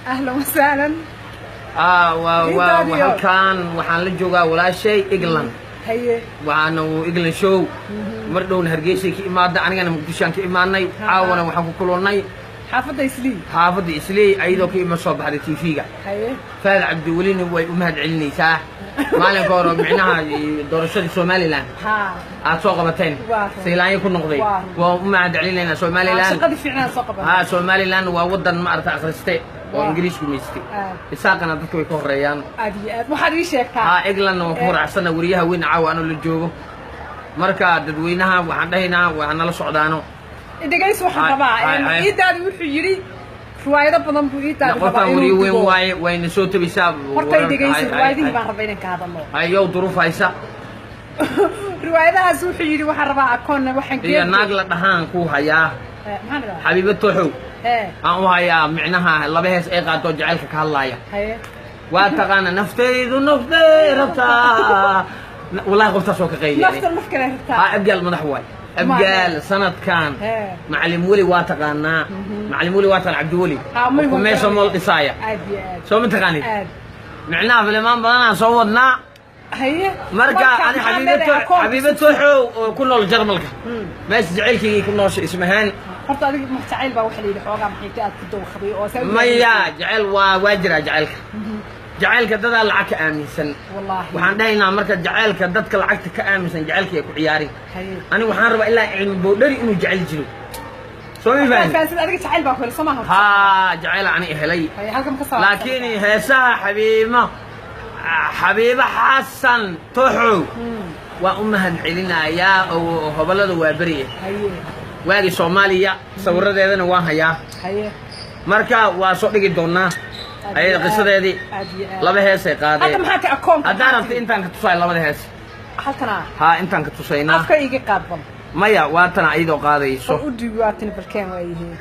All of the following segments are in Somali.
Ahlan wasahlan. Waa Ciidaadiyo. Halkaan waxaan la joogaa walaashay England. Haye. Waxaana uu England show mar dhowna Hargeysay ka imaada, anigana Muqdishoaan ka imaanay. Caawana waxaan ku kulannay xaafadda Islii. Xaafadda Islii, ayadoo ka ima soo baxday TV-ga. Haye. Faad Cabdiwelina way u mahad celinaysaa maalinka hore, micnaha doorashadii Somaliland aad soo qabateen. Waa run. Saylaanyo ku noqday. Waa run. Waan u mahad celinaynaa Somaliland. Shaqadii fiicnaan soo qaban. Ha, Somaliland waa wadan maarata akhriste oo Ingiriisku maystay. Isaaqana dadka way ka horeeyaan. Aad iyo aad. Waxaad ii sheegtaa. Ha, Englandna waan ku raacsana wariyaha weyn caawa anoo la joogo. Marka dadweynaha waxaan dhahaynaa waa nala socdaano. Dhegays, waxaan rabaa Hay. Iidaadi wuxuu yidhi riwaayado badan buu iidaadi rabaa Qofkaan inuu wariye weyn digo. waaye, wayna soo tabaysaa. Horta i dhegaysi, riwaayadihii baan rabaa inaan ka hadalno. Hayow, duruuf haysa. Riwaayadahaas wuxuu yidhi waxaan rabaa akoonna waxaan Iyo naag la dhahaan ku hayaa. Maxaan rabaa? Xabiibo Toxow aan u hayaa, micnaha laba hees ay qaato jacaylka ka hadlaaya. Haye. Waa taqaana naftaydu naftay rabtaa, wallahi qoftaas oo ka qayliya. Nafta naf kale rabtaa. Ha, Abgaal madax waay, Abgaal sanadkan. Macalin Weli waa taqaanaa, Macalin Weli waa taqaan, Cabdiweli. Ha, may qofku waan meesha garanaya. mool dhisaaya. Aad iyo aad. Soo ma taqaanid? Aad. Micnaha filimaan badanaan soo wadnaa. Haye. Marka ani maxaa Xabiibo leedahay akoon? Xabiibo Toxow oo ku nool Jarmalka, meesha jacaylkaygay ku noosha Ismahaan. Horta adiga ma jacayl baa waxa la yidhi xoogaa maxay ka aad ku dawqaday oo saa u Maya, jacayl waa jiraa. Jacaylka, jacaylka dadaa lacag ka aaminsan. Wallaahi. Waxaan dhahaynaa marka jacaylka dadka lacagta ka aaminsan jacaylka ay ku ciyaarin. Haye. Ani waxaan rabaa ilaa Cilmi Boodhari inuu jecel jiro, soo ma fahmi? Fahansan, adiga jacayl baa ku helay, soo maaha? Haa, jacayl ani helay. Haye, halkan ka soo Laakiin heesaha Xabiimo, Xabiibo Xasan Toxow, waa u mahad celinayaa oo hobolada waa beri. Haye. Waagii Soomaaliya sawiradeedana waan hayaa. Haye. Marka waa soo dhigi doonaa Aad ayada iyo aad, qisadeedii. Aad iyo aad. Laba heesay Hadda qaadeen. maxaa ka akoonka? Haddaan rabta intaan ka tusaay labada hees. Halkana? Haa, intaan ka tusaynaa. Afka iga qaad bal. Maya, waatana iyadoo qaadayso. Oo u dhiibi, waatana balkeen waa yihiin.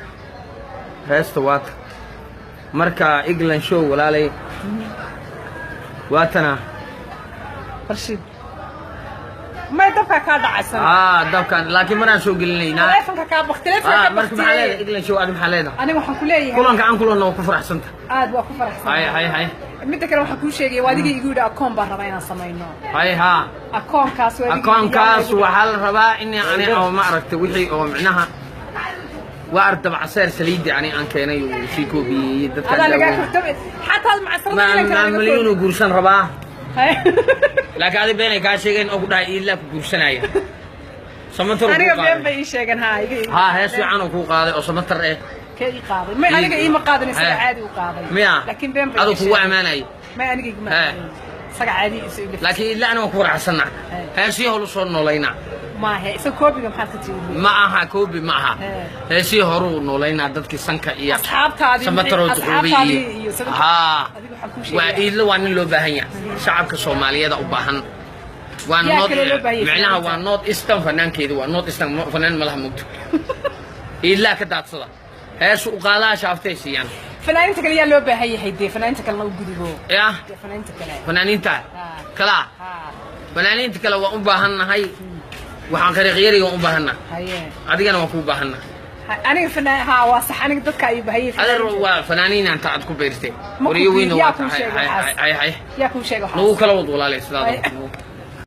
Heesta waata. Marka England show walaalay, waatana. Farshid, may dabka kaa dhacaysan. Aa, dabkan laakiin maraan soo gelinaynaa. Taleefanka kaa bak, taleefanka Aa, ka marka maxaa leedahay? baktiyey. England show, adi maxaa leedahay? Aniga waxaan ku leeyahay kulanka aan kulanna waa ku faraxsanta. Aad waa ku faraxsan. Hay hay hay. Midda kale waxaan kuu sheegaya, waa adiga igu yidhi akoon baan rabaa inaan samayno. Hay, haa. Akoonkaas waa adiga. Akoonkaas waxaa la rabaa in ani oo ma aragtay wixii oo micnaha waa ardabcaseer saliidi ani aan keenay uu sii koobiyey dadka. Adaa lagaa kortame xataa macsarada inaan kala laga Malyuun uu guursan rabaa. Hay. Laakiin adi beenay kaa sheegeen oo ku dhahay iilaa ku guursanaya Samatar uu Aniga kuu been qaaday. bay ii sheegeen, haa, iga Haa, hees fiican uu kuu qaaday oo Samatar eh. Kee ii qaaday? May, aniga iima qaadan, isaga caadi u qaaday. Miya? Laakiin been bay Aduu ii kugu sheegeen. ammaanayay. May, aniga iguma ammaanayn, isaga caadi isu iga. Laakiin ilaa aniga waan ku raaxsanaa, heesihii horu soo noolaynaa. Maahe, isaga koobiga maxaad ka tiri? Ma aha koobi, ma aha. Heesihii horuu noolaynaa, dadkii sanka iyo Asxaabtaadii Samataroo duqoobay. Asxaabtaadii Iyo iyo haa. Adiga waxaan kuu Waa sheegayaa Iidle waa nin loo baahan yahay, shacabka Soomaaliyeed u baahan. Waa Yaa North kale loo baahan yahay? Micnaha waa Fanaaniinta. North Eastern fanaankeedu waa North Eastern fanaan malaha mugto Iidlaa ka daadsada, heesu u qaadaa, shaaftay siiyaan. Fanaaniinta kale yaa loo baahan yahay dee? Fanaaniinta kalena u gudubo. Ya. Dee fanaaniinta kale. Fanaaniinta Haa. kalaa. Haa. Fanaaniinta kale waan u baahannahay, waxaan qariiqyariga waan u baahannahay. Haye. Adigana waan kuu baahannahay. Aniga fanaan, haa, waa sax, aniga dadka ayuu baahayay. Adeer, waa fanaaniin anta aad ku beyrtay. Ma ku Wariyo weyn yaa waa kuu tahay. sheegay Hay waxaas? hay hay. Yaa kuu sheegay waxaas? Nagu kala wad walaalay sidaada.